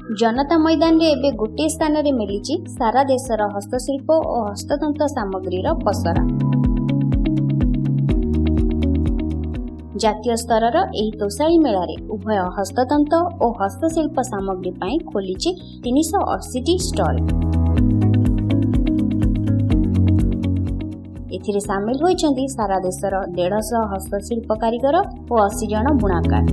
ଜନତା ମଇଦାନରେ ଏବେ ଗୋଟିଏ ସ୍ଥାନରେ ମିଳିଛି ସାରା ଦେଶର ହସ୍ତଶିଳ୍ପ ଓ ହସ୍ତତନ୍ତ ସାମଗ୍ରୀର ପସରା। ଜାତୀୟ ସ୍ତରର ଏହି ତୋଷାଳୀ ମେଳାରେ ଉଭୟ ହସ୍ତତନ୍ତ ଓ ହସ୍ତଶିଳ୍ପ ସାମଗ୍ରୀ ପାଇଁ ଖୋଲିଛି 380ଟି ଷ୍ଟଲ୍। ଏଥିରେ ସାମିଲ ହୋଇଛନ୍ତି ସାରା ଦେଶର 150 ହସ୍ତଶିଳ୍ପ କାରିଗର ଓ 80 ଜଣ ବୁଣାକାର।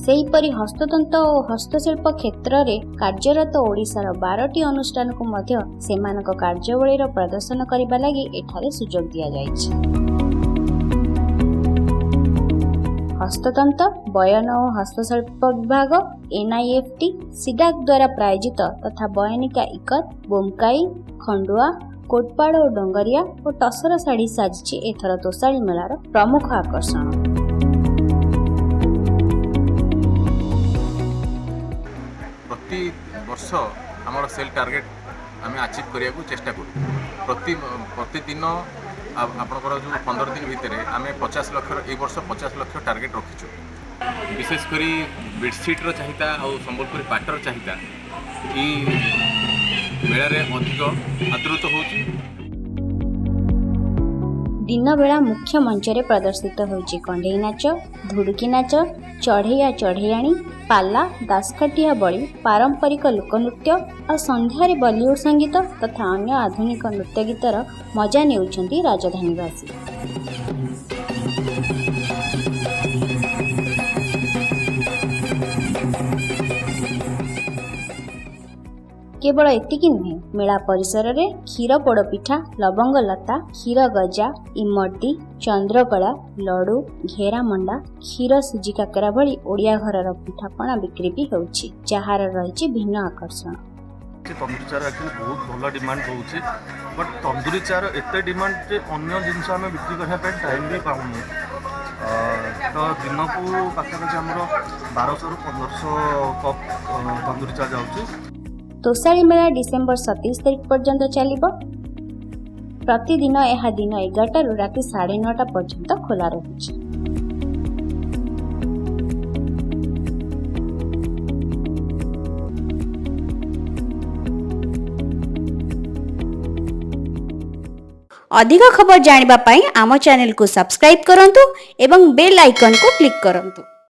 ସେହିପରି ହସ୍ତତନ୍ତ ଓ ହସ୍ତଶିଳ୍ପ କ୍ଷେତ୍ରରେ କାର୍ଯ୍ୟରତ ଓଡ଼ିଶାର 12ଟି ଅନୁଷ୍ଠାନକୁ ମଧ୍ୟ ସେମାନଙ୍କ କାର୍ଯ୍ୟାବଳୀର ପ୍ରଦର୍ଶନ କରିବା ଲାଗି ଏଠାରେ ସୁଯୋଗ ଦିଆଯାଇଛି। ହସ୍ତତନ୍ତ, ବୟନ ଓ ହସ୍ତଶିଳ୍ପ ବିଭାଗ, ଏନ୍ଆଇଏଫ୍ଟି, ସିଡାକ୍ ଦ୍ୱାରା ପ୍ରାୟୋଜିତ ତଥା ବୟନିକା ଇକତ, ବୋମକାଇ, ଖଣ୍ଡୁଆ, କୋଟପାଡ଼ ଓ ଡଙ୍ଗରିଆ ଓ ଟସର ଶାଢ଼ୀ ସାଜିଛି ଏଥର ତୋଷାଳୀ ମେଳାର ପ୍ରମୁଖ ଆକର୍ଷଣ। ପ୍ରତି ବର୍ଷ ଆମର ସେଲ୍ ଟାର୍ଗେଟ୍ ଆମେ ଆଚିଭ୍ କରିବାକୁ ଚେଷ୍ଟା କରୁ। ପ୍ରତିଦିନ ଆପଣଙ୍କର ଯେଉଁ 15 ଦିନ ଭିତରେ ଆମେ 50 ଲକ୍ଷର, ଏଇ ବର୍ଷ 50 ଲକ୍ଷ ଟାର୍ଗେଟ୍ ରଖିଛୁ। ବିଶେଷ କରି ବେଡ଼ସିଟ୍ର ଚାହିଦା ଆଉ ସମ୍ବଲପୁରୀ ପାଟର ଚାହିଦା ଏଇ ମେଳାରେ ଅଧିକ ଆଦୃତ ହେଉଛି। ଦିନବେଳା ମୁଖ୍ୟ ମଞ୍ଚରେ ପ୍ରଦର୍ଶିତ ହେଉଛି କଣ୍ଢେଇ ନାଚ, ଧୁଡ଼ୁକି ନାଚ, ଚଢ଼େଇଆ ଚଢ଼େଇଆଣୀ, ପାଲା, ଦାସକାଠିଆ ଭଳି ପାରମ୍ପରିକ ଲୋକନୃତ୍ୟ ଆଉ ସନ୍ଧ୍ୟାରେ ବଲିଉଡ୍ ସଙ୍ଗୀତ ତଥା ଅନ୍ୟ ଆଧୁନିକ ନୃତ୍ୟ ଗୀତର ମଜା ନେଉଛନ୍ତି ରାଜଧାନୀବାସୀ। କେବଳ ଏତିକି ନୁହେଁ, ମେଳା ପରିସରରେ କ୍ଷୀର ପୋଡ଼ପିଠା, ଲବଙ୍ଗଲତା, କ୍ଷୀର ଗଜା, ଇମର୍ତ୍ତି, ଚନ୍ଦ୍ରକଳା, ଲଡୁ, ଘେରା ମଣ୍ଡା, କ୍ଷୀର ସୁଜି କାକରା ଭଳି ଓଡ଼ିଆ ଘରର ପିଠାପଣା ବିକ୍ରି ବି ହେଉଛି, ଯାହାର ରହିଛି ଭିନ୍ନ ଆକର୍ଷଣ। ତନ୍ଦୁରୀ ଚାର ଆକ୍ଚୁଆଲି ବହୁତ ଭଲ ଡିମାଣ୍ଡ ରହୁଛି, ବଟ୍ ତନ୍ଦୁରୀ ଚାର ଏତେ ଡିମାଣ୍ଡ ଯେ ଅନ୍ୟ ଜିନିଷ ଆମେ ବିକ୍ରି କରିବା ପାଇଁ ଟାଇମ୍ ବି ପାଉନୁ। ତ ଦିନକୁ ପାଖାପାଖି ଆମର 1200ରୁ 1500 କପ୍ ତନ୍ଦୁରୀ ଚା ଯାଉଛି। ତୋଷାଳୀ ମେଳା ଡିସେମ୍ବର 27 ତାରିଖ ପର୍ଯ୍ୟନ୍ତ ଚାଲିବ। ପ୍ରତିଦିନ ଏହା ଦିନ 11ଟାରୁ ରାତି 9:30 ପର୍ଯ୍ୟନ୍ତ ଖୋଲା ରହୁଛି। ଅଧିକ ଖବର ଜାଣିବା ପାଇଁ ଆମ ଚ୍ୟାନେଲକୁ ସବସ୍କ୍ରାଇବ୍ କରନ୍ତୁ ଏବଂ ବେଲ୍ ଆଇକନ୍କୁ କ୍ଲିକ୍ କରନ୍ତୁ।